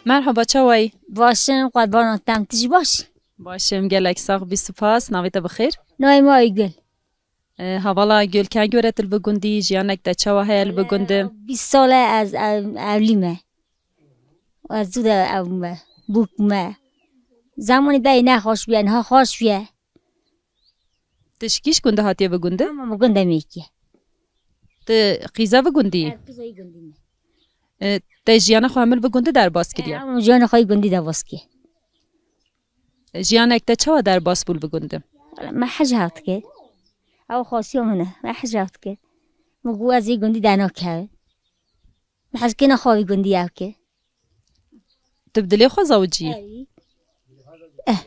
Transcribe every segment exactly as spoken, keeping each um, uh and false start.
Merhaba, çawa yî? Baş im, qurbana te, tu jî baş î? Baş im, gelek sax bî, spas. Navê te bi xêr? Navê min Aygul. E, hevala Aygul, kengî were tu li vî gundî, jiyanek te çawa heye li vî gundî? Bîst sal e ez ev- evlî me. Ez zû de ew me, bûk me. Zemanî beyî nexweş bûye, niha xweş bûye. Tu ji kîj gundî hatiye vî gundî? Ama min gundê mêkiye. Tu qîza vî gundî yî? Ez qîza wî gundî me. E, te jiyana xwe hemil vî gundî derbas kiriye? Ama jiyana xwe wî gundî derbas kiriye. Jiyanek te çawa derbas bû li vî gundî? Me hej hat kir. Ew xasiya min e. Me hej hat kir. Min got ez ê gundî de nakevim. Me hej kir nexwe wî gundî ew kir. Tu bi dilê xwe zawicî yî? Ey. Eh.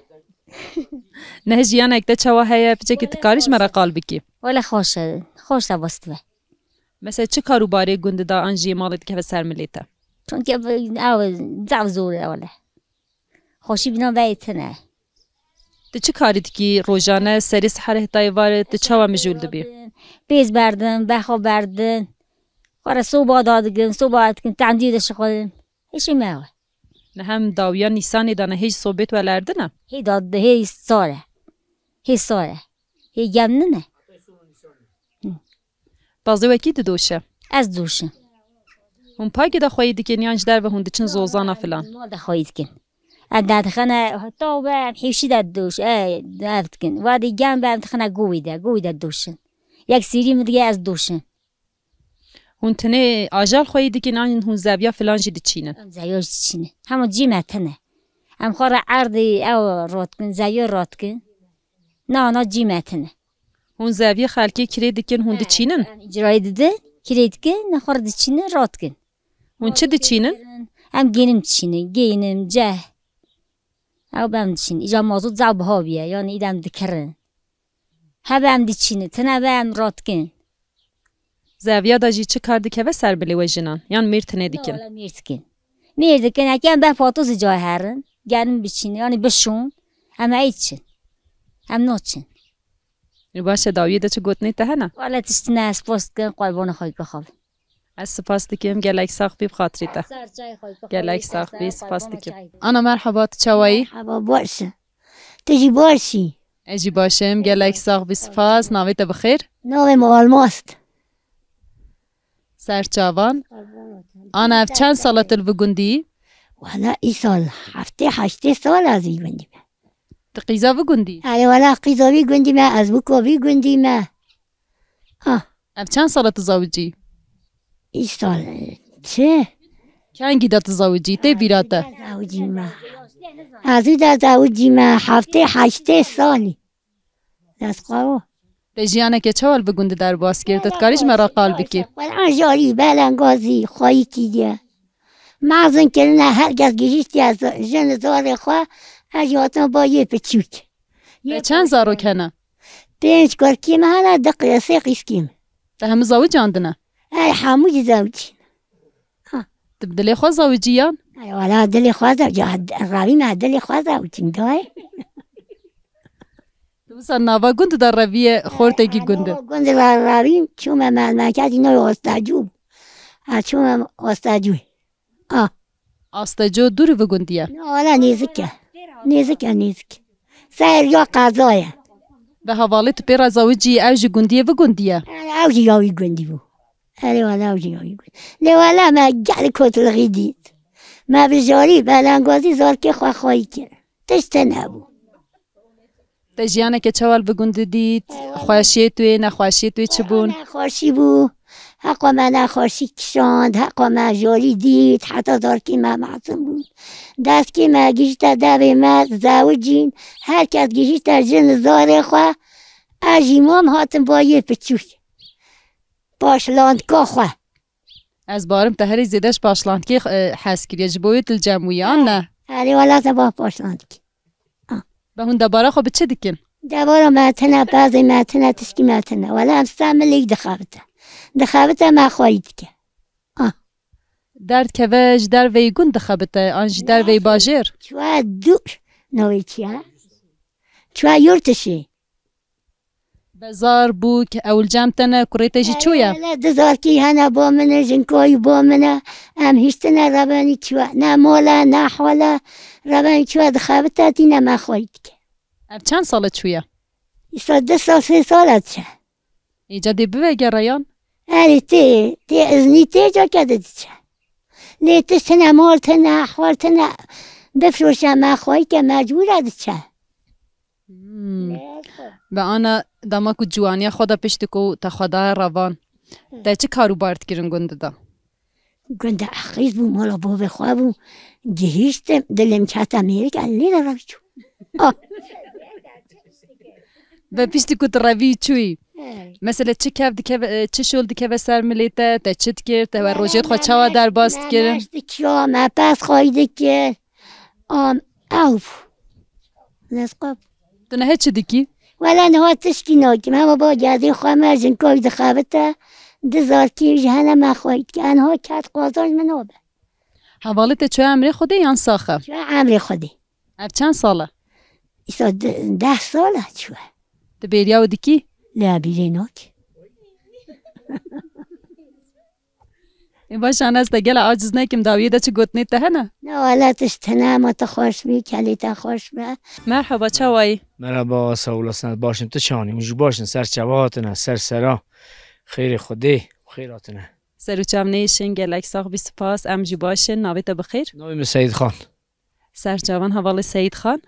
Neh jiyanek te çawa heye, piçekî tu karî ji me re qal bikî? Wele xweş e. Xweş derbas dibe. Mesela çi kar û barê gundî de an jî malê dikeve ser milê te? Çunke ew zaf zor e wele. Xweşî bîna veyê tune. Tu çi karî dikî rojane, serê sihar heta êvarê tu çawa mijûl dibî? Pêz berdin, bexa berdin. Xwe re soba dadikin, soba dikin, tendî de şixulin. Hişê me we. Ne hem dawiya Nîsanê de ne hê ji sobê tu welerdin e? Hê da hê sar e. Hê sar e. Hê gem nine. Pazê wekî didoşe? Ez doşim. Hûn pakê de xweyî dikin yan ji derve hûn diçin zozana filan? Mal de xweyî dikin. Em derdixine taw be, em hêşî de doş, e, ev dikin. Wadî gem be, em dixine govî de, govî de doşin. Yek sîrî min dige ez doşim. Hûn tenê ajal xweyî dikin an hûn zeviya filan jî diçînin? Em zeviya jî diçînin. Hema cî me tine. Em xwe re erdî ew rot dikin, zeviya rot dikin. Na, na cî me tine. Hûn zeviyê xelkê kirê dikin, hûn diçînin? Em îcrayê didin, kirê dikin, ne xwe re diçînin, rot dikin. Hûn çi diçînin? Em gênim diçînin, gênim, ceh. Ew be em diçînin. Îca mazot zaf biha bûye, yanî îdem dikirin. Hebe em diçînin, tine be em rot dikin. Zeviya de jî çi kar dikeve ser bilê we jinan? Yan mêr tinê dikin? Wele mêr dikin. Mêr dikin, eke em ber patoz îca herin, genim biçînin, yanî bişon, em ey diçin. Em naçin. Ê baş e, dawiyê de çi gotinê te hene? Wele tiştine ez spas dikim, qurbana xwe bixwe. Ez spas dikim, gelek sax bî bi xatirê te. Ser çay xwe bixwe. Gelek sax bî, spas dikim. Ana merhaba, tu çawa yî? Merhaba, baş e. Tu jî baş î? Ez jî baş im, gelek sax bî, spas. Navê te bi xêr? Navê min Almast. Ser çavan. Ana ev çend sal e tu li vî gundî yî? Wala îsal heftê heştê sal ez vî gundî me. Tu qîza vî gundî yî? Erê wala qîza vî gundî me, ez bûka vî gundî me. Ah. Ev çend sal e tu zawicî yî? Îsal çi? Kengî de tu zawicî, tê bîra te? Zawicî me. Ez û de zawicî me, heftê heştê salî. Dest xwe. Te jiyaneke çawa li vî gundî derbas kir? Tu dikarî ji me re qal bikî? Quran jarî, belengazî, xweyî kiriye. Mezin kirine, her kes gihîştiye z- jin zarê xwe, ez jî hatim ba yê piçûk. Te çend zarok hene? Pênc kurkî me hene, du qî-, sê qîzkî me. Te hemû zawicandine? Ey, hemû jî zawicî. Tu bi dilê xwe zawicî yan? Ey, wala dilê xwe zawicî, revî me dilê xwe zawicî dayê. Tu wisa nava gund de reviye xortekî gund. Nava gund de revî, çûme memleketî noy Ostacû. Ha, çûme Ostacû. Ah. Asteco dûr vî gundî ye? Na, wala nêzik e. Nêzik e, nêzik. Ser ya qeza ye. Ve hevalê tu pê re zawicî ew ji gundiyê vî gundî ye? Ew jî ya wî gundî bû. Erê wala ew jî ya wî gundî. Lê wala me gelek kotilixî dît. Me bi jarî belengazî zarkê xwe xweyî kir. Tişt tune bû. Te jiyaneke çawa li vî gundî dît? Xweşiyê tu yê, nexweşiyê tu yê çi bûn? Nexweşî bû. Heqa me nexweşî kişand, heqa me jorî dît, heta zarkî me mezin bûn. Deskî me gihîşte devê me, zewicîn, her kes gihîşte jin zarê xwe. Ez jî mam hatim ba yê piçûk. Paşlandika xwe. Ez barim te herî zêde ji paşlandkê, e, hez kiriye. Ji bo wê tu li cem wî, an ne? Erê wela te ba paşlandkê. Be hûn debara xwe bi çi dikin? Debara me tine, pezê me tine, tişkî me tine. Wela em sê milîk dixebite. Dixebite me xweyî dike. Ah. Derdkeve ji derveyî gund dixebite, an ji derveyî bajêr? Çuwa dûr. Navê çi ye? Çuwa yurtişî. Zar, bûk, ewil cem te ne, kurê te jî çûye? Hele du zarkî hene bo min e, jinkoyî bo min e. Em hiştine rebenî çûye. Ne mol e, ne hol e. Rebenî çûye dixebite tîne me xweyî dike. Ev çend sal e çûye? Îsa du sal, sê sal e diçe. Îca dê bivegere yan? Erê tê, tê iznî tê, cake de diçe. Lê tişt hene, mol tine, hol tine, bifroşe me xweyî ke mecbûr e diçe. Hmm. Be ana dema ku ciwaniya xwe de piştî ku te xwe daye revan, te çi kar û bar dikirin gund de? Gund de eqîz bû, mala bavê xwe bû. Gihîştim, dilê min kete mêrik, ez lê de revî çû. Ah. Be piştî ku tu revî çûyî. Hey. Mesela çi kev dikeve, çi şol dikeve ser milê te, te çi dikir, te we rojê xwe çawa derbas dikirin? Me neş dikiya, me pez xweyî dikir. Am, ew. Nesqab. Tu niha çi dikî? Wela niha tişkî nakim. Hema ba gedê xwe me jinkoyî dixebite. Du zarkî ji hene me xweyî dike. Enha ket qazanc min nabe. Hevalê te çûye emrê Xwedê yan sax e? Çûye emrê Xwedê. Ev çend sal e? Îsa de- deh sal e çûye. Tu bêriya wî dikî? Lê bîrê nakî. Ê baş, ana ez te gela aciz nekim, dawiyê de çi gotinê te hene? Na wele tişt hene, ma te xweş bî, kelê te xweş be. Merhaba, çawa yî? Merhaba, sağ olasın, ez baş im, tu çawan î? Hûn jî baş in, ser çava hatine, ser sera, xêrê Xwedê, xêr hatine. Ser û çav neyşin, gelek sax bî, spas, em jî baş in, navê te bi xêr? Navê min Seyîd Xan. Serçavan, hevalê Seyîd Xan.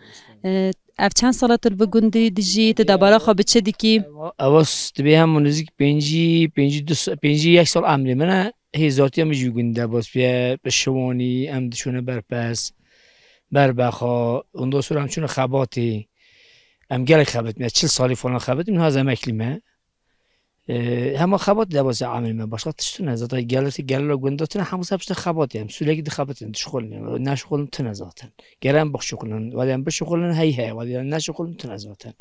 E, ev çend sal e tu li vî gundî dijî, tu debara xwe bi çi dikî? Ewa, ewa s- dibê hemû nêzîk pêncî, pêncî du sa- pêncî yek sal emrê min e. Hê zartiya min jî wî gundî de bas bûye, bi şiwanî, em diçûne ber pez, ber bexa, ondan sonra em çûne xebatê. Em gelek xebitîme, çil salî falan xebitîme, niha ez emeklî me. E, hema xebat debasî amîl me. Başka tişt tune. Zaten gelir, gelir o gunda tune, hemû ser piştî xebatê. Em sulekî dixebitin, dişxulin. Neşxulin tune zaten. Gere em bixşuxulin. Wadî em bişuxulin hey he. Wadî em neşuxulin tune zaten.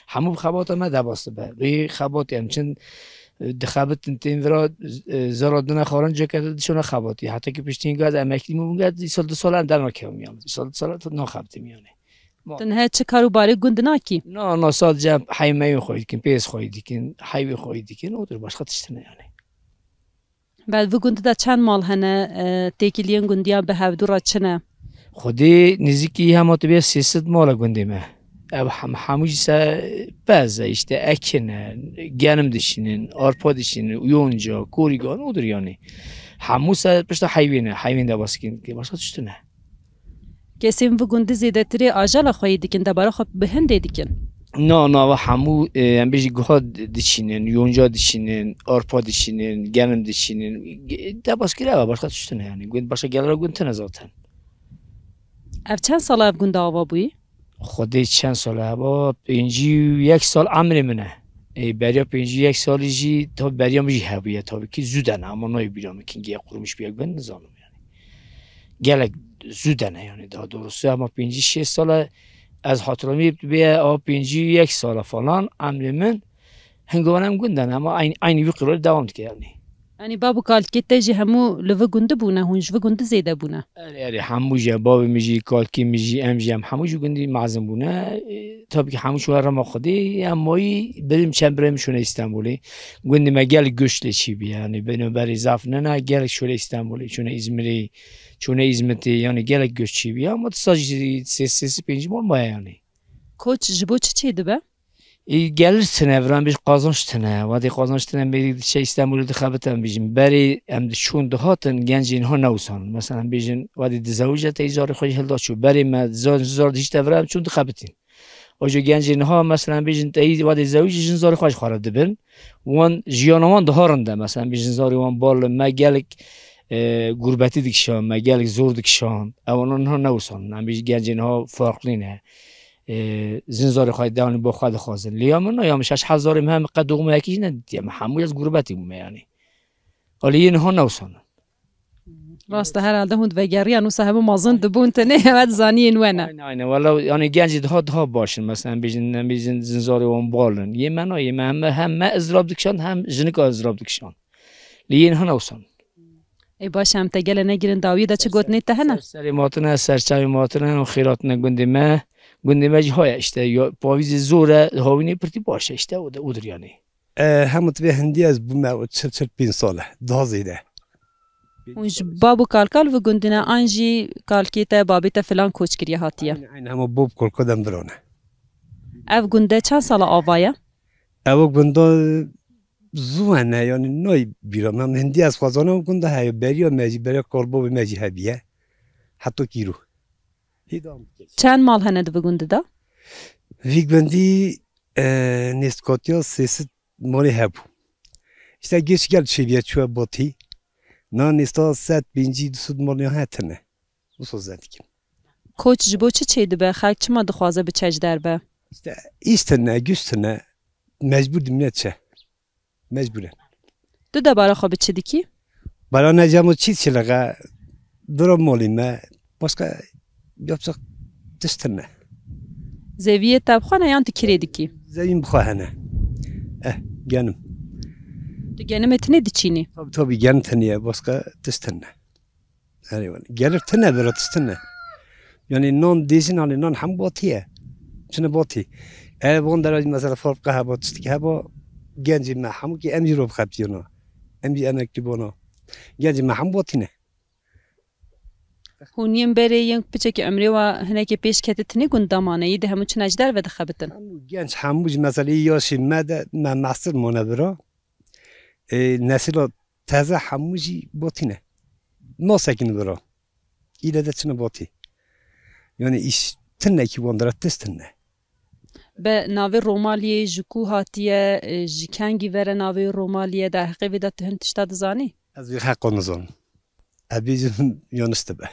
Hemû bi xebata me debas dibe. Rî xebatê em çin, e, dixebitin tên vira, e, zara dine xarin cekete dişona xebatî. Heta ki piştî gaz emeklî mi bûn gaz, îsal du sal em dernakevim yalnız. Îsal du sal naxebitim yani. Tu niha çi kar û barê gund nakî? Na, na, sadece heyvê me yê xweyî dikin, pêz xweyî dikin, heyvê xweyî dikin, odur, başka tişt tune yani. Bel vî gundî de çend mal hene, e, têkiliyên gundiya bi hevdû re çi ne? Xwedê nêzîkî hema tu bê sê sed mal e gundê me. Ev hem, hemû jî se pez e, işte ekin e, genim dişînin, arpa dişînin, yonca, korîgan, odur yani. Hemû se pişta heyvê ne, heyvên de baskîn, başka tişt tune. Kesên vî gundî zêdetirê ajala xweyî dikin, debara xwe bi hindê dikin. Na, na, va hemû, e, em bêjî guha di- diçînin, yonca diçînin, arpa diçînin, genim diçînin. Ge- Debaskire va başka tişt tune yani. Gund başka gelera gund tune zaten. Ev çend sala ev gund ava bûyî? Xwedê çend sal e? Heba pêncî û yek sal emrê min e. Ê, beriya pêncî û yek salî jî, tabi beriya min jî hebûye, tabi ki zû de ne, ama nayê bîra min kingî ye qurmiş bûye, ben nizanim yani. Gelek zû de ne yani, daha doğrusu, ama pêncî şêst sal e, ez hatiramî bê, a pêncî û yek sal e falan, emrê min, hingo em gund de ne, ama aynı, aynı wî qirorê devam dike yani. Yanî bab û kalkê te jî hemû li vi gundî bûne, hûn ji vi gundî zêde bûne? Erê, erê, hemû jî, bavê min jî, kalkê min jî, em jî, em hemû ji gundî mezin bûne. E, tabii ki hemû çûne rema Xwedê, em mayî birîm çend birê min çûne Îstanbulê. Gundê me gelek göç lê çêbûye, yanî binaberî zaf nene, gelek çûne Îstanbulê, çûne Îzmirê, çûne Îzmitê, yanî gelek göç çêbûye. Ama disa jî sê sed, sê sed pêncî mal maye yanî. Koç ji bo çi çêdibe? Ê, gelir tine vir, em bêjin qazanç tine. Wadî qazanç tine, em bêjin diçe Îstanbulê dixebite, em bêjin. Berê em diçûn dihatin, gencên ha newsan. Mesela em bêjin, wadî dizewije tey zarê xwe jî hilda çû. Berê me zar, zar dihişte vir, em çûn dixebitîn. Ojo gencên ha, mesela em bêjin, tey wadî zewicî jin zarê xwe ji xwe re dibin. Wan jiyana wan daha rind e. Mesela em bêjin zarê wan bal, me gelek, e, gurbetî dikişan, me gelek zor dikişan. Ew niha newsan. Em bêjin gencên ha farqlî ne. E, zin zarê xwe dewanî bo xwe dixwazin. Lê ya min na, ya min şeş heft zarê min hem qet doxuma yekî jî nedîtiye. Min hemû ez gurbetî bûme yanî. Alî yê niha newsan. Rast e, herhalde hûn vegeriyan wisa hemû mazin dibûn tenê, evet, zaniyên we ne. Aynen, aynen. Wala yani gencî daha, daha baş in. Mesela em bêjin, em bêjin zin zarê wan bal in. Yê me na, yê me hem, hem me izrab dikişand, hem jinika izrab dikişand. Lê yê niha newsan. Ê baş e, em te gele negirin dawiyê de çi gotinê te hene? Ser, serê matine, ser çavê matine, û xêratine gundê me, Gundê me jî haya işte, ya pavîzê zor e, hawînê pirtî baş e işte, o de, odir yani. E, hemû tibê hindî ez bûme o çil çil pênc sal e, daha zêde. Hûn ji bab û kalkal vi gundine an jî kalkê te, babê te filan koç kiriye hatiye? Aynen, aynen, hema bab kalka dem virane. Ev gunde çend sala ava ye? Ev gunda zû hene, yani nay bîra me. Hindî ez xwezana gunda heye, beriya me jî, beriya kalbabê me jî hebiye. Heta kîro. Hê devam dike. Çend mal hene di vi gundî de? Vî gundî, e, nêzkatiya sê sed malê hebû. İşte geç gel çêbiye çûye batî. Na nêsta sed pêncî du sed malê hetine. Wisa zedikin. Koç ji bo çi çêdibe? Xelk çima dixwaze biçe ji derve? İşte îş tine, güç tine. Mecbur dimine çe. Mecbur e. Tu debara xwe bi çi dikî? Bala necem û çî çilixe, diro molî me, başka yapacak tişt ne. Zeviyê te bi xwe ne yan tu kirê dikî? Zevîm bi xwe hene. Eh, genim. Tu genimê tinê diçînî? Tabii, tabii, genim tiniye, başka tişt ne. Erê wele. Gelir tine, bira tişt tine. Yani nan dêjin, hani nan hem batî ye. Çine batî. E, van dera mesela fabrika heba, tiştik heba, gencî me hemû ki em jî ro bixebitiyona. Em jî emeklî bona. Gencî me hem batî ne. Hûn yên berê yên piçekî emrê wa hinekê pêş kete tinê gund damane, yî de hemû çine ji derve dixebitin. Hemû genç, hemû jî mesela yê yaşê me de me mestir mane bira. E, nesila teze hemû jî batî ne. Nasekin bira. Île de çine batî. Yani îş tinekî wan dira tişt tine. Be navê Romaliyê ji ku hatiye, e, ji kengî vere navê Romaliyê de heqê vê de tu hin tişta dizanî? Ez vê heqo nizanim. Ez bêjim yanlış dibe.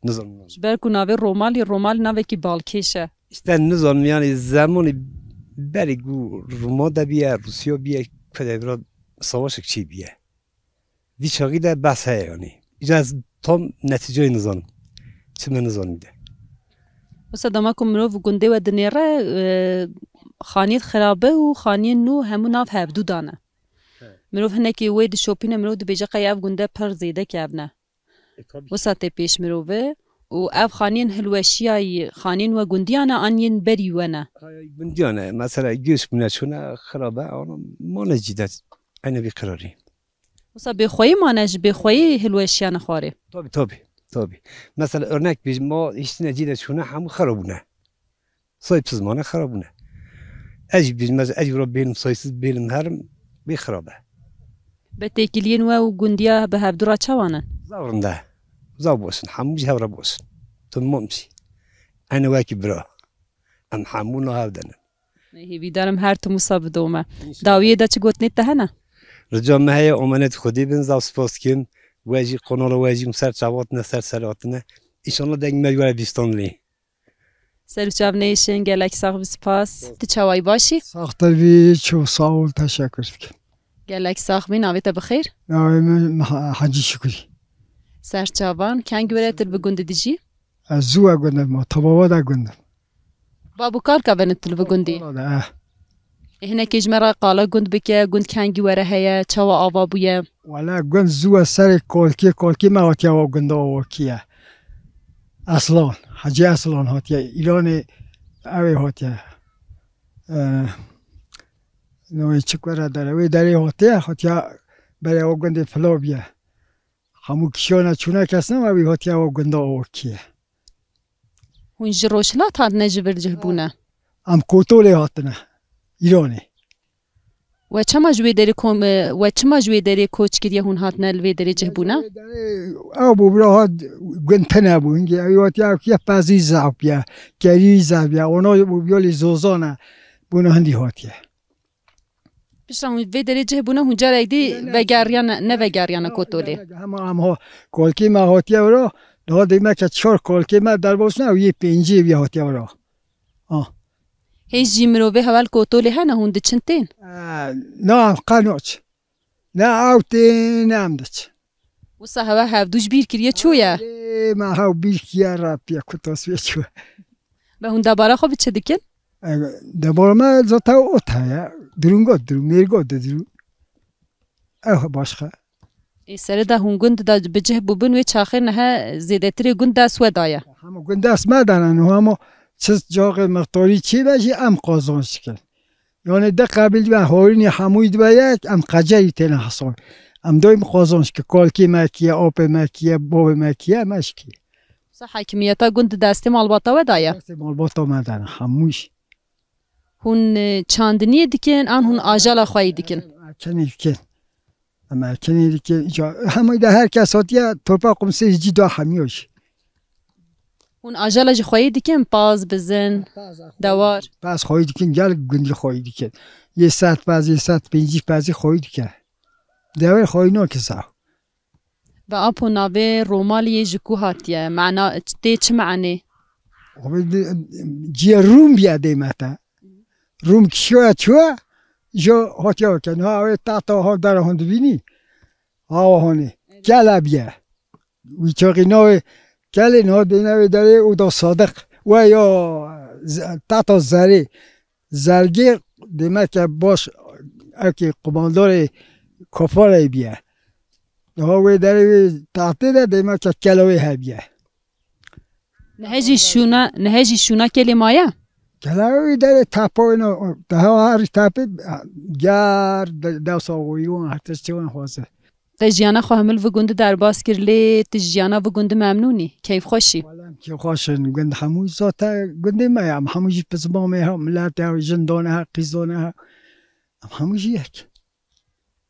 Nizanim. Ji ber ku navê Romalî, Romal navekî balkêş e. İşte nizanim yani zemanî berî ku Roma de biye, Rusya biye, ku de bira savaşek çê biye. Vî çaxî de behs heye yanî. Îca ez tam netîceyê nizanim. Çi me nizanim de. Wisa dema ku mirov gundê we dinêre, e, xaniyên xirabe û xaniyên nû hemû nav hevdû dane. He. Mirov hinekî wê dişopîne, mirov dibêje qey ev gunde pir zêde kevn e. E, tabii ki. Wisa tê pêş mirovi û ev xaniyên hilweşiyayî, xaniyên we gundiyan e an yên berî we ne? Hay, gundiyan e. Mesela göç bûne çûne xirabe, ana mane cî de. Eyne vî qirarî. Wisa bêxweyî mane, ji bêxweyî hilweşiyane xwarê. Tabii, tabii, tabii. Mesela örnek bir ma hiştine cî de çûne hemû xira bûne. Sahipsiz mane xira bûne. Ez jî bêjim, ez, ez jî wira bêlim sahipsiz, bêlim herim, bê xira be. Be têkiliyên we û gundiya bi hevdu re çawa ne? Zaf rinde. Zaf boş in. Hemû jî hev re boş in. Tamam jî. Eyne wekî bira. Em hemû na hev de ne. Hêvîdar im her tim wisa bidome. Înşallah. Dawiyê de çi gotinê te hene? Rica me heye, omenet Xwedê bin, zaf spas dikim. We jî, kanala we jî ser çavatine, ser ser hatine. Înşallah deng me ji we re bîstan lê. Ser û çav neyşin, gelek sax bî, spas. Tu çawayî, baş î? Saxtir bî, çok sağ ol, teşekkür dikim. Gelek sax bî, navê te bi xêr? Navê min Meh-, Hecî Şukrî. Serçavan, kengî were tu li bi gundî dijî? Ez zû e gund im, Tabava de gund im. Bab û kalka ve ne tu li bi gundî? Tabava de, eh. Ê, hinekê ji me re qala gund bike, gund kengî were heye, çawa ava bûye? Wele gund zû e serê kolkê, kolkê me hatiye wa gunda ava kiye. Eslan, Hecî Eslan hatiye, Îlanê ew ê hatiye. Eh, navê çi were dere, wê derê hatiye, hatiye berê wa gundê Filabiye. Hemû kişiyana çûna kes nema wî hatiye wa gunda ava kiye. Hûn ji rojhilat hatine ji vir cih bûne? Em Kotolê hatine, Îranê. We çima ji wê derê kom-, we çima ji wê derê koç kiriye, hûn hatine li vê derê cih bûne? Ew bû bira hat gund tine bû, hingê ew hatiye ew kiye pezî zaf biye, kerî zaf biye, ona bû biyolî zozane, bûne hindî hatiye. Pişta hûn vê derê cih bûne, hûn carek dî Ne, ne. Vegeriyane, ne vegeriyane Kotolê? Ne, ne, hema em ho, kolkê me hatiye wira, daha dime ke çar kolkê me derbas ne, ew yê pêncî wî hatiye wira. Ah. Hêj jî mirovê heval Kotolê hene, hûn diçin tên? Eh, na, em qe naçin. Ne ew tên, ne em diçin. Wisa hewe hevdû ji bîr kiriye çûye. Ê, me hew bîr kiriye, rapiye ku tasfiye çûye. Be hûn debara xwe bi çi dikin? E, debara me zata ot heye. Dirûngot, dirûn, mêrgot de dirûn. Ew başqa. Ê, serê de hûn gund de bi cih bûbin wê çaxê nihe zêdetirê gund dest we daye. Hema gund dest me dane, niha hema Çi caxê mixtarî çêbe jî em qazanç dikin. Yani de qebîl dibe, horînê hemûyî dibe yek, em qecerî têne hesabê. Em daîm qazanç ki, kalkê me kiye, apê me kiye, bavê me kiye, me jî kiye. Wisa hekimiyeta gund di destê malbata we de ye? Destê malbata me de ne, hemû jî. Hûn, e, çandiniyê dikin, an hûn ajala xweyî dikin? Em ekinê dikin. Em ekinê dikin. Ca, hemû de her kes hatiye torpa qumsê cî da hemiya jî. Hûn ajala ji xweyî dikin, paz, bizin, dewar? Pez xweyî dikin, gel gundî xweyî dikin. Yê sed pez, yê sed pêncî pezî xweyî dike. Dewer xweyî nake sax. Ve apo navê Romaliyê ji ku hatiye? Mena tê çi menê? Xwe di, ciya Rûm biya dê me te. Rûm kişiya çuwa, jo hatiya ke. Ha, wê tahta ha dera hon dibînî. Ha, hone. Kela biya. Wî çaxî navê kelê niha dê navê derê û da Sadiq. We ya z-, tahta zerê. Zelgê demek e baş, eke qumandarê Koparê biye. Daha wê derê wê tahtê de demek e kela wê hebiye. Nihe jî şûna, nihe jî şûna kelê maye? Kela wê derê tepa wê no, daha her tepe ger de-, dewsa wî wan her tiştê wan xwaze. Te jiyana xwe hemil vi gundî derbas kir, lê tu ji jiyana vi gundî memnûn î, keyfxweş î? Wele em kêfxweş in, gund hemû zate gundê me ye, em hemû jî pismamê he, miletê he, jindane he, qîzane he, em hemû jî yek.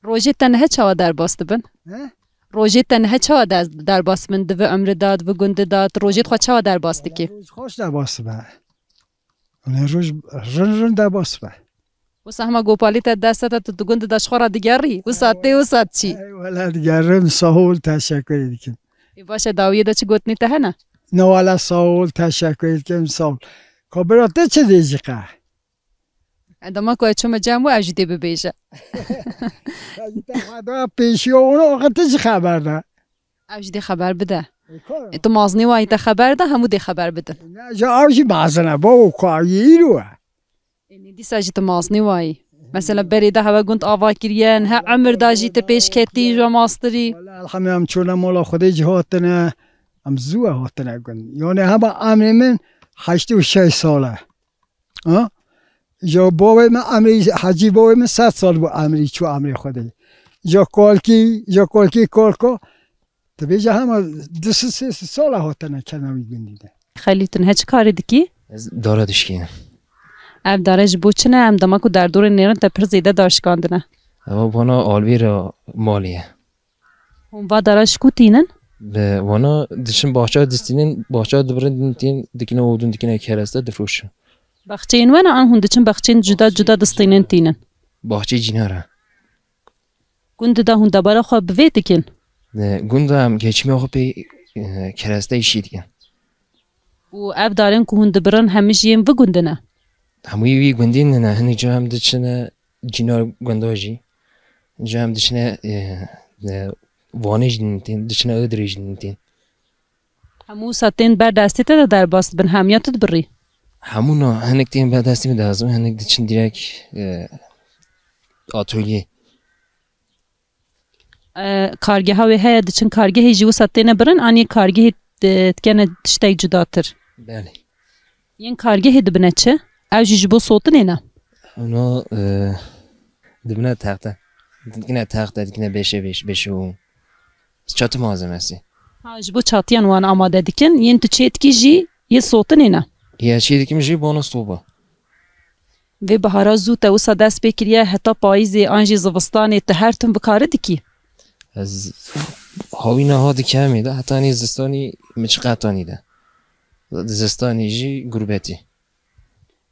Rojê te nihe çawa derbas dibin? He? Rojê te nihe çawa der-, derbas dibin? Di vi umrî de, di vi gundî de, tu rojê xwe çawa derbas dikî? Roj xweş derbas dibe. Hûn ê roj rin rin derbas be. Wisa hema gopalî te dest te tu di gund de ji xwe re digerî. Wisa tê, wisa çî. Ey wele digerim, sağ ol, teşekkür dikim. Ê baş e, dawiyê de çi gotinê te hene? Ne wele sağ ol, teşekkür dikim, sağ ol. Kabira te çi dê jî qe? E, dema ku ez çûme cem we, ev jî dê bibêje. Pêşiya wana axir te çi xeber de? Ew jî dê xeber bide. E, kar e. E, tu maznê wayî te xeber da, hemû dê xeber bidin. Ne, ji ew jî mezin e, bavo ku ew yê îro e. E, ne dîsa jî tu maznê wayî. Mesela berê de hewe gund ava kiriye, niha emir da jî tu pêş ketî, ji mastirî. Wele elhamdülillah, em çûne mala Xwedê jî hatine, em zû e hatine gund. Yani hema emrê min heştê û şeş sal e. Ha? Ja bavê min emrî, hecî bavê min sed sal bû emrî, çû emrê Xwedê. Ja kalkî, ja kalkî kalka, tu bêje hema du sed sê sed sala hatine kena wî gundî de. Xelîl, tu niha çi karê dikî? Ez dara dişkînim. Ev dare ji bo çi ne? Em dema ku derdorê nêrin te pir zêde dar şikandine. Ewa bona alvêra malê ye. Hûn va dara ji ku tînin? Bi wana diçin baxça distînin, baxça dibirin din tîn, dikine odun, dikine kereste, difroşin. Baxçeyên we ne an hûn diçin baxçeyên cuda cuda distînin tînin? Baxçeyê cînara. Gund de hûn debara xwe bi vê dikin? Ne, gund de em geçimê xwe pê, e, kereste îşî dikin. Û ev darên ku hûn dibirin hemî jî yên vi gundî ne? Hemûyî wî gundî ne, ne. Hinek ca em diçine cînar gunda jî. Ca em diçine, e, e, Wanê jî din tên, diçine Idirê jî din tên. Hemû wisa tên ber destê te de derbas dibin, hemiya tu dibirî? Hemû na, hinek tên ber destê min de ez, hinek diçin direk, e, atölye. E, kargeha wê heye, diçin kargehê jî wisa têne birin, anî kargehê, e, dikene tiştek cudatir? Belê. Yên kargehê dibine çi? Ew jî ji bo sotinê ne? Ona, e, dibine texte. Dikine texte, dikine beşe beş, beşe û çatî malzemesi. Ha, ji bo çatiyan wan amade dikin. Yên tu çê dikî jî yê sotinê ne? Ya çê dikim jî bona soba. Vê bihara zû te wisa dest pê kiriye, heta payîzê an jî zivistanê tu her tim bi karî dikî? Ez hawîna ha dikemê de, hetanî zistanî min çi qetanî de. Zistanî jî gurbetî.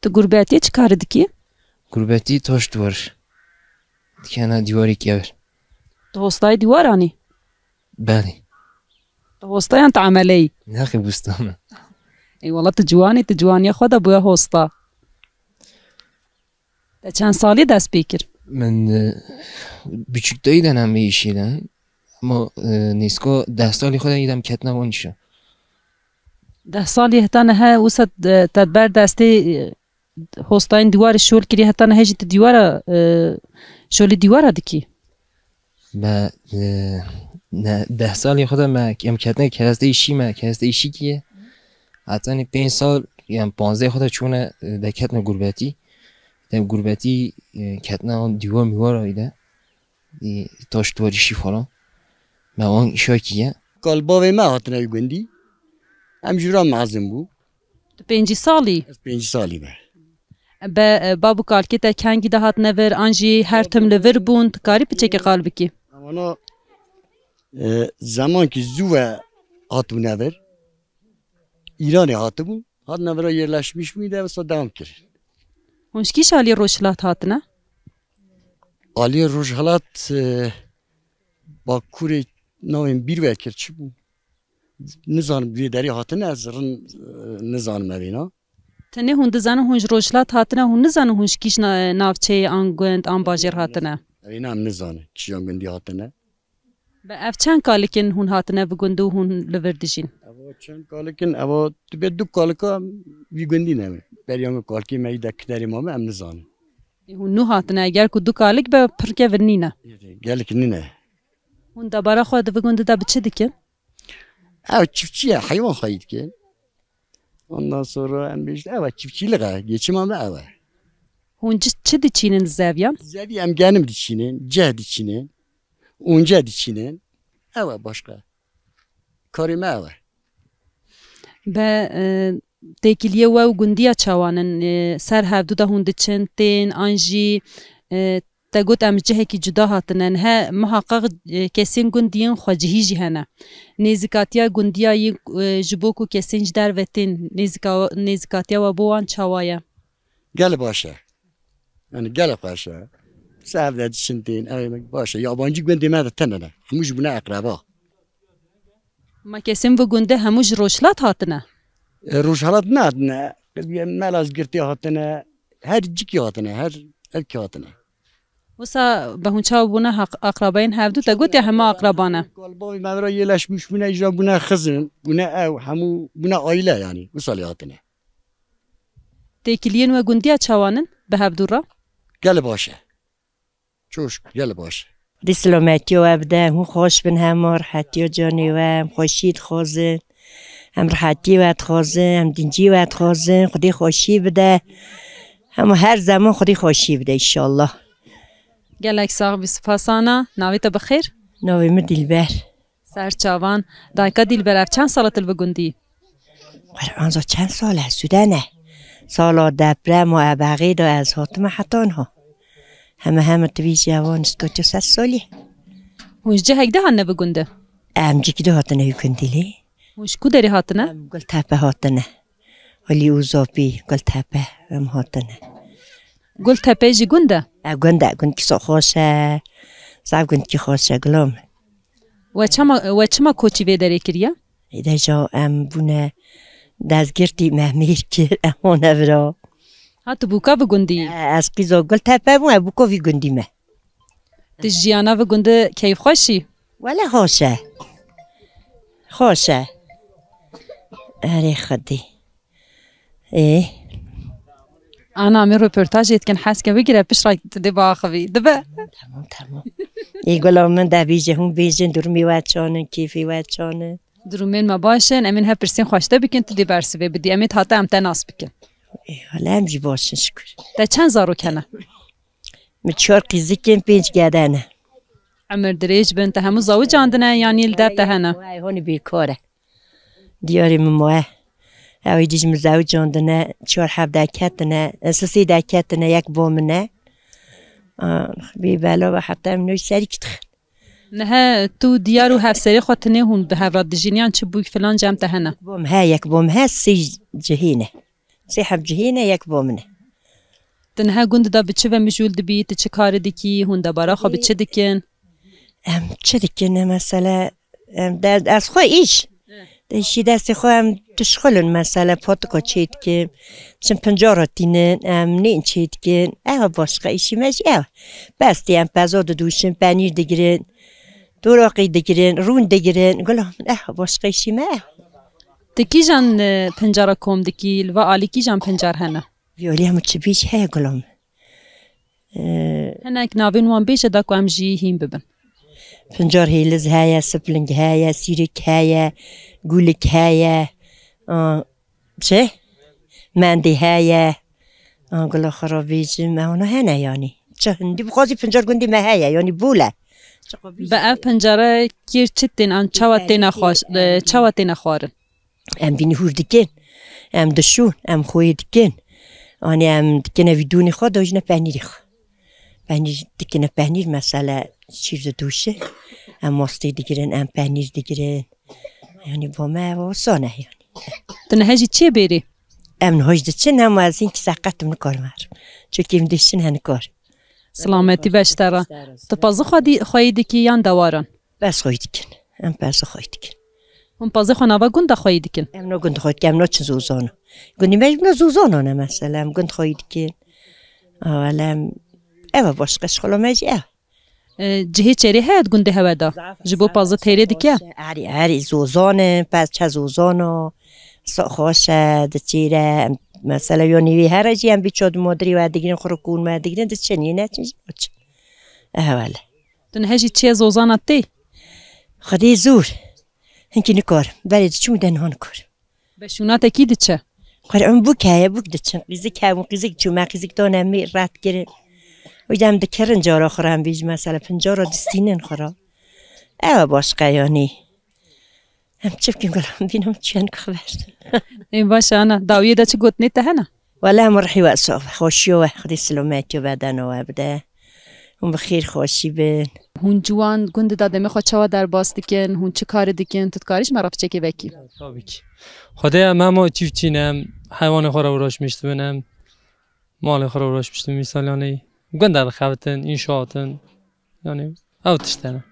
Tu gurbetiyê çi karî dikî? Gurbetî taş diwar. Dikene dîwarê kevir. Tu hostayê dîwaran î? Belê. Tu hosta yan tu emeleyî? Nexê bûstan e. Ey wala tu ciwan î, tu ciwaniya xwe de bûye hosta. Te çend salî dest pê kir? Min, e, biçûktayî de ne me îşê de. Ama, e, nêzîka deh salî xwe de îdem ketine wan îşe. Deh salî heta nihe wisa, e, te ber destê, e, hostayên dîwarê şol kirî, heta nihe jî tu dîwara, e, şolî dîwara dikî? Me, e, ne, deh salî xwe de me, em ketine keresteyê şî me, keresteyê şî kiye. Hetanî pênc sal Em panzdeh xwe de çûne, e, de ketine gurbetî. De gurbetî, e, ketine an dîwa mîwara î de. E, taş diwarî şî falan. Me wan îşa kîye. Kal bavê me hatine wî gundî. Em jûra mezin bû. Tu pêncî salî? Ez pêncî salî me. Be, e, bab û kalkê te kengî de hatine vir, an jî her tim li vir bûn, tu karî piçekê qal bikî? Em ana, e, zemankî zû ve hatibûne vir. Îranê hatibûn. Hatine vira yerleşmiş bûn de wisa devam kir. Hûn ji kî aliyê rojhilat hatine? Aliyê rojhilat, e, bakurê navên bîr vekir çi bû? Nizanim vê derê hatine, ez rin, e, nizanim evêna. Tenê hûn dizanin hûn ji rojhilat hatine, hûn nizanin hûn ji kîj na-, navçeyê an gund an bajêr hatine? Evêna em nizanin kîjan gundî hatine. Be ev çend kalik in hûn hatine bi gund û hûn li vir dijîn? Eva çend kalik in? Eva dibe du kalika vî gundî ne. Berî ango kalikê me yî de kinerê ma me em nizanin. Ê, hûn nû hatine, eger ku du kalik be pir kevin nîne. Gelek nîne. Hûn debara xwe di vî gundî de bi çi dikin? Ew çiftçî ye, heywan xweyî dikin. Ondan sonra em bêjin, ew e, çiftçîlik e, geçima me ew e. Hûn çi, çi diçînin li zeviyan? Zevî em genim diçînin, ceh diçînin, unce diçînin. Ew e başka. Karê me ew e. Be, e, têkiliyê we û gundiya çawan in? E, ser hevdû de hûn diçin, tên, an jî, e, te got em ji cihekî cuda hatine. Nihe muhaqeq, e, kesên gundiyên xwecihî jî hene. Nêzîkatiya gundiya yî, e, ji bo ku kesên ji derve tên, nêzîka-, nêzîkatiya we bo wan çawa ye? Gelek baş e. Yani gelek xweş e. Ser hevdû de diçin tên, ew yemek baş e. Yabancî gundê me de tune ne. Hemû ji bûne eqreba. Ma kesên vî gundê hemû ji Rojhilat hatine? E, Rojhilat nehatine. Qediye Melazgirtê hatine. Her cikî hatine, her evkî hatine. Wisa be hûn çawa bûne haq-, aqrabayên hevdû? Te got ya hema aqraba ne. Kalbavî me vira yêleşmiş bûne, îja bûne xizin, bûne ew, hemû bûne aîle yanî. Wisa lê hatine. Têkiliyên we gundiya çawan in bi hevdû re? Gelek baş e. Çok gelek baş e. Xwedê silametiya we bide, hûn xweş bin hema, rihetiya canê we, em xweşiyê dixwazin, em rihetiyê we dixwazin, em dinciyê we dixwazin, Xwedê xweşiyê bide. Hema her zeman Xwedê xweşiyê bide înşallah. Gelek sax bî, spas ana. Navê te bi xêr? Navê min Dilber. Ser çavan. Dayika Dilber, ev çend sal e tu li vî gundî? Qurban za çend sal e, sude ne. Sala deprem û ebexê de ez hatime heta niha. Heme heme tu bî ji evan niştoçe sed salî. Hûn ji cihek de hatine vî gundî? Em cîkî de hatine wî gundî lê. Hûn ji ku derê hatine? Em Gultepe hatine. Alî û Zopî, Gultepe em hatine. Gultepe jî gund e? E, gund e, gundkî so xweş e. Zaf gundkî xweş e, gulam. We çema, we çima koçî vê derê kiriye? Êde ja em bûne dezgirtî me mêr kir, em hane vira. Ha, tu bûka vî gundî yî? E, ez qîza Gultepe bûm, e bûka vî gundî me. Tu jiyana vî gundî keyfxweş î? Wele xweş e. Xweş e. Erê Xwedê. Ê. Ana, em ê röportajê dikin, hez ke bigire, piştre tu dê biaxivî. Dibe? Tamam, tamam. Ê, gula min de bêje, hûn bêjin, durumê we çanin, kêfê we çanin? Durumên me baş in, em ên hep pirsên xweş te bikin, tu dê bersivê bidî. Em ê hate em te nas bikin. Ê, wele em jî baş in, şikir. Te çend zarok hene? Min çar qîzik in, pênc gede ne. Emir dirêj bin, te hemû zewicandine, yanî li dev te hene? Wê, hûn bêkar e. Diyarê min maye. Ew êdî ji min zewicandine, çar heb derketine, sisê derketine, yek bo min e. A, bê bela ve heta em nû serî kitixin. Nihe tu diyar û hevserê xwe tinê hûn bi hev re dijîn, yan çi bûk filan cem te hene? Bo min he, yek bo min he, sê cihê ne. Sê heb cihê ne, yek bo min e. Tu nihe gund de bi çi ve mijûl dibî, tu çi karî dikî, hûn debara xwe bi çi dikin? Em çi dikin, mesela, em de, ez xwe îş. Di îşî destê xwe em tişxulin, mesela, patika çê dikin, çim pincara tînin, em nên çê dikin. Ew başqa îşî me jî ew. Bes tê em peza didûşin, penîr digirin, doraqî digirin, rûn digirin. Gulam min, ew başqa îşî me ew. Tu kîjan, e, pincara kom dikî? Li va alî kîjan pincar hene? Vî alî hemû çi bî jî heye, gulam min. Hinek navên wan bêje da ku em jî hîn bibin. Pincar hêliz heye, sipling heye, sîrik heye, gulik heye. A, çi? mendê heye. An gula xwe re bêjim, me hona hene yanî. Çi hindî bixwazî pincar gundî me heye, yanî bûle. Bi ev pincare kîr çi tên, an çawa têne xwaş-, e, çawa têne xwarin? Em bînî hûr dikin, em dişûn, em xwê dikin. Anî em dikine vî dûnê xwe, dajine penîrê xwe. Penîr dikine penîr, mesele şîr didoşe. Em mastê digirin, em penîr digirin. Yanî bo me ev osan e yanî. Tu niha jî çi yê bêrî? Em niha jî diçin, em ez hinkî seqet im, nikarim herim. Çimkî em diçin he nikarim. Silametî be ji te re. Tu pezî xwedî xweyî dikî yan dewaran? Pez xweyî dikin. Em pezî xweyî dikin. Hûn pezê xwe nava gund de xweyî dikin? Em no gund xweyî dikin, em no çi zozana. Gundî me jî no zozana ne mesela, em gund xweyî dikin. Awelem, ev e başqa şixula me jî ev. E, cihê çêrê heye di gundê hewe de? Ji bo pezî têrê dike? Erî, erî, zozan e, pez çe zozana, sa xweş e, diçêre, em, mesela yo nîvî here jî em bî çod modirî we digirin, xurikûn me digirin, diçin, yê neçin jî naçin. Ehe, wele. Tu niha jî çiye zozana tê? Xwedê zor. Hinkî nikarim. Berê diçûm de niha nikarim. Be şûnatekî diçe? Xwar em bûk heye, bûk diçin. Qîzik hebûn, qîzik çû me, qîzik dane me ret kirin. Wî dem dikirin cara xwe re em bêjim, mesela pincara distînin xwe re. Ew e başqa yanî. Em çi bikin, gulam bînim çiyan ku xeber. Ê baş e, ana, dawiyê de çi gotinê te hene? Wele em rihî we sof, xweşiyo we, Xwedê silametiyo bedeno we bide. Hûn bi xêr xweşî bin. Hûn ciwan gund de demê xwe çawa derbas dikin? Hûn çi karî dikin? Tu dikarî ji me re piçekê vekî? Tabii ki. Xwedê em hema çiftçî ne, em heywanê xwe re uğraşmış dibin, em malê xwe re uğraşmış dibin. Misal, yanî gund de dixebitin, înşaat in. Yanî ew tişt hene.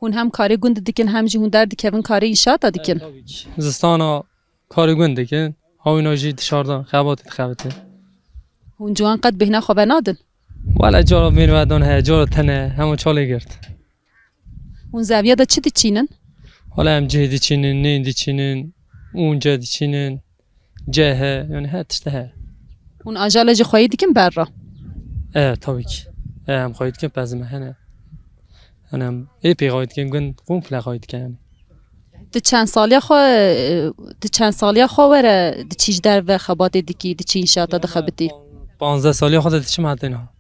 Hûn hem karê gund dikin, hem jî hûn derdikevin karê înşaata dikin? Tabii ki. Zistana karê gund dikin, hawîna jî dişardan xebatê dixebitin. Hûn ciwan qet bêhna xwe venadin? Wele cara bêhna vedan heye, cara tene, hema çalê girt. Hûn zeviya de çi diçînin? Wele em cihê diçînin, nên diçînin, ûnce diçînin, ceh e, yanî her tişt heye. Hûn ajale jî xweyî dikin ber re? E, tabii ki. E, em xweyî dikin, pezî me hene. Yanî em ê pê xweyî dikin, gund komple xweyî dikin yanî. Tu çend saliya xwe, tu çend saliya xwe were diçî ji derve xebatê dikî, diçî înşaata dixebitî? Panzdeh saliya xwe de diçim heta niha.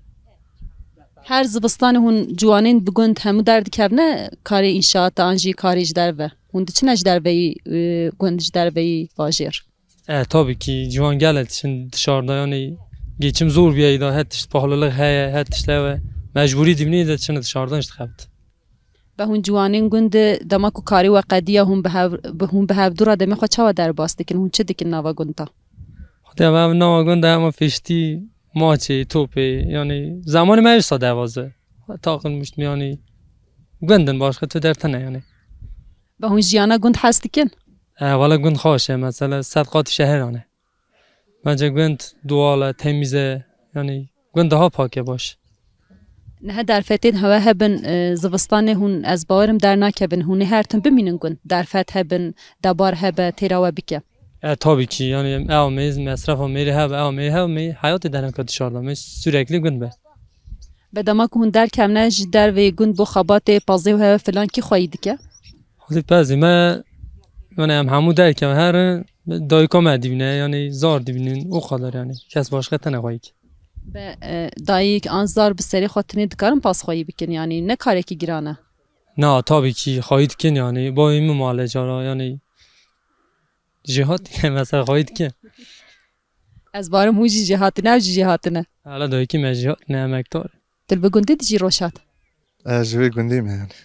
Her zivistanê hûn ciwanên bi gund hemû derdikevne karê înşaata an jî karê ji derve? Hûn diçine ji derveyî, e, gund, ji derveyî bajêr? E, tabii ki, ciwan gelek diçin dışarıda, yanî geçim zor bûye îda, her tişt pahalılık heye, her tişt heye. Mecburî dibînî de diçin dışarıdan jî dixebit. Be hûn ciwanên gund dema ku karê we qediya hûn bi hev, bi hûn bi hevdû re demê xwe çawa derbas dikin? Hûn çi dikin nava gund de? Xwedê me ev nava gund de hema piştî maçê, topê, yanî zemanê me wisa derbas be. Taqil muşt, yanî gund in, başqa tu dert hene yanî. Be hûn jiyana gund hez dikin? E, wele gund xweş e, mesela sed qat şehiran e. Bence gund doğal e, temiz e, yanî gund daha pak e, baş. Niha derfetên hewe hebin, e, zivistanê hûn ez bawerim dernakevin, hûn ê her tim bimînin gund. Derfet hebin, debar hebe, têra we bike. E, tabii ki, yanî ew mêz, mesrefa mêrê hebe, ew mêrê hebe, me heyatê derneke dışarıda, me sürekli gund be. Be dema ku hûn derkevne ji derveyê gund bo xebatê, pezê û hewe filan kî xweyî dike? Xwedî pezê me, yanî em hemû derkevin herin, dayika me dibîne, yanî zar dibînin, o kadar yanî. Kes başqa tene xweyî dike. Be, e, dayik an zar bi serê xwe tinê dikarin pez xweyî bikin, yanî ne karekî giran e? Na, tabii ki xweyî dikin yanî. Bayê min male cara yanî. Jêhatî ne mesela xweyî dikin. Ez barim hûn jî jêhatî ne, ew jî jêhatî ne. Hala dayikî me jêhatî ne, emekdar. Tu li bi gundî dijî Roşat? Ez ji vê gundî me yanî.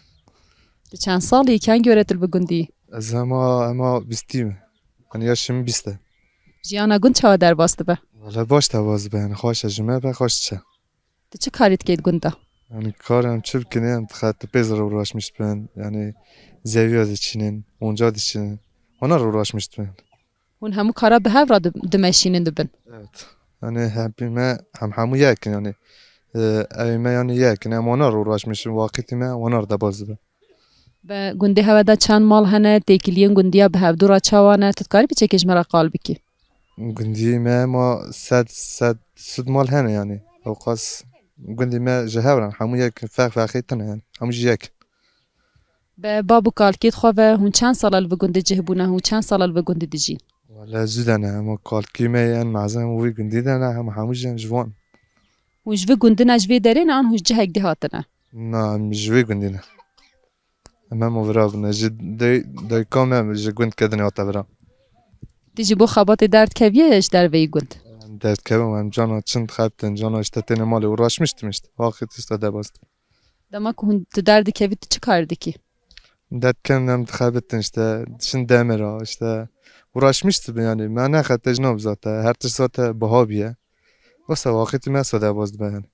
Tu çend salî, kengî were tu li bi gundî? Ez hema, hema bîstî me. Yanî yaşım bîst e. Jiyana gund çawa derbas dibe? Wele baş derbas dibe yanî, xweş e ji me ve xweş diçe. Tu çi karî dikî di gund de? Yanî kar em çi bikin, em dixe tu pêz re uğraşmış bin. Yanî zeviya diçînin, onca diçînin. Ona re uğraşmış bin. Hûn hemû kara bi hev re di-, dimeşînin dibin? Evet. Yanî hepî me hem hemû yek in yanî. E, ew me yanî yek in. Em ona re uğraşmış bin. Waqitî me ona re derbas dibe. Be gundê hewe de çend mal hene, têkiliyên gundiya bi hevdû re çawa ne? Tu dikarî piçekê ji me re qal bikî? Gundî me ma sed, sed, sed mal hene yanî. Ewqas gundî me ji hev re, hemû yek ferq ferqê tune yanî. Hemû jî yek. Be bab û kalkêt xwe ve hûn çend sala li vi gundê cih bûne, hûn çend sala li vi gundê dijîn? Wele zû de ne, hema kalkî me yên mezin hemû wî gundî de ne, hema hemû jî em ji wan. Hûn ji vî gundî ne, ji vê derê ne, an hûn ji cihek dî hatine? Na, em ji wî gundî ne. Em hema vira bûne. Ji day- dayika me ji gund kedinê hate vira. Tê ji bo xebatê derdkeviye ji derveyî gund? Em derdkevin, em cana çin dixebitin, cana işte têne malê uğraşmıştım işte. Waqit işte debast. Dema ku hûn tu derdikevî, tu çi kar dikî? Derdken em dixebitin işte, çin demira işte. Uğraşmıştım yani. Me nexete ji nav zate. Her tişt zate biha biye. Wisa waqitî me sade baz dibe yani.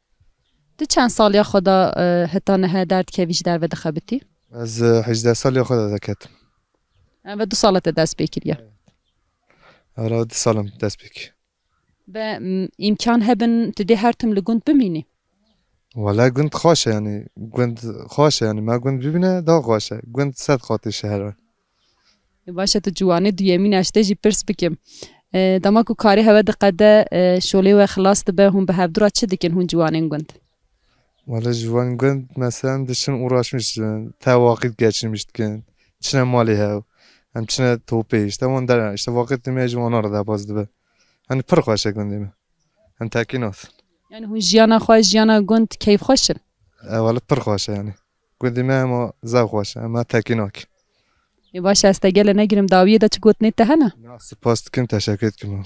Tu çend saliya xwe da e, heta niha derdkevî ji derve dixebitî? Ez e, hejdeh saliya xwe de deketim. Em ve du sala te dest pê kiriye. Ara du salim dest pê kir. Be m, îmkan hebin tu dê her tim li gund bimînî? Wele gund xweş e yani. Gund xweş e yani. Me gund bibîne daha xweş e. Gund sed qatî şehir e. Baş e, tu ciwanê duyemîn e, ez ji te jî pirs bikim. E, dema ku karê hewe diqede, e, şolê we xilas dibe, hûn bi hevdû re çi dikin hûn ciwanên gund? Wele ji wan gund mesela em diçin uğraşmış, te waqit geçirmiş dikin. Çine malê hev. Em çine topê işte wan dere. İşte waqit dime ji wana re debaz dibe. Hani pir xweş e gundê me. Em tekîn atin. Yani hûn jiyana xwe, jiyana gund keyfxweş in? E, wele pir xweş e yani. Gundê me hema zevq xweş e. Em tekîn akin. Ê baş e, ez te gele negirim, dawiyê de çi gotinê te hene? Na, spas dikim, teşekkür dikim.